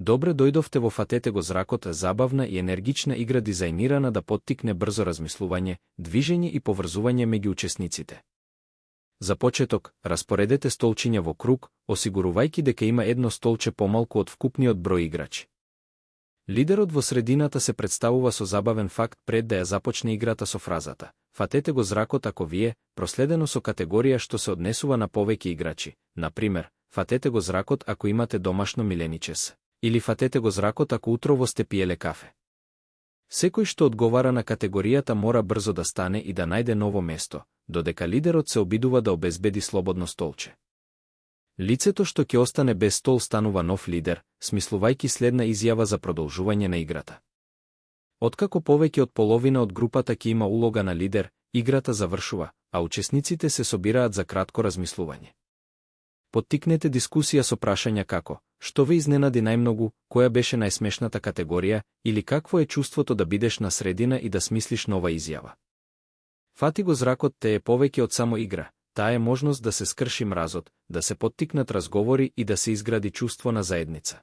Добре дојдовте во Фатете го зракот, забавна и енергична игра дизајнирана да поттикне брзо размислување, движење и поврзување меѓу учесниците. За почеток, распоредете столчиња во круг, осигурувајќи дека има едно столче помалку од вкупниот број играчи. Лидерот во средината се представува со забавен факт пред да ја започне играта со фразата «Фатете го зракот ако вие», проследено со категорија што се однесува на повеќе играчи, например, «Фатете го зракот ако имате домашно миленичес» или «Фатете го зракот ако утрово сте пиеле кафе». Секој што одговара на категоријата мора брзо да стане и да најде ново место, додека лидерот се обидува да обезбеди слободно столче. Лицето што ќе остане без стол станува нов лидер, смислувајќи следна изјава за продолжување на играта. Откако повеќе од половина од групата ќе има улога на лидер, играта завршува, а учесниците се собираат за кратко размислување. Поттикнете дискусија со прашања како: што ве изненади најмногу, која беше најсмешната категорија, или какво е чувството да бидеш на средина и да смислиш нова изјава. Фати го зракот те е повеќе од само игра, таа е можност да се скрши мразот, да се поттикнат разговори и да се изгради чувство на заедница.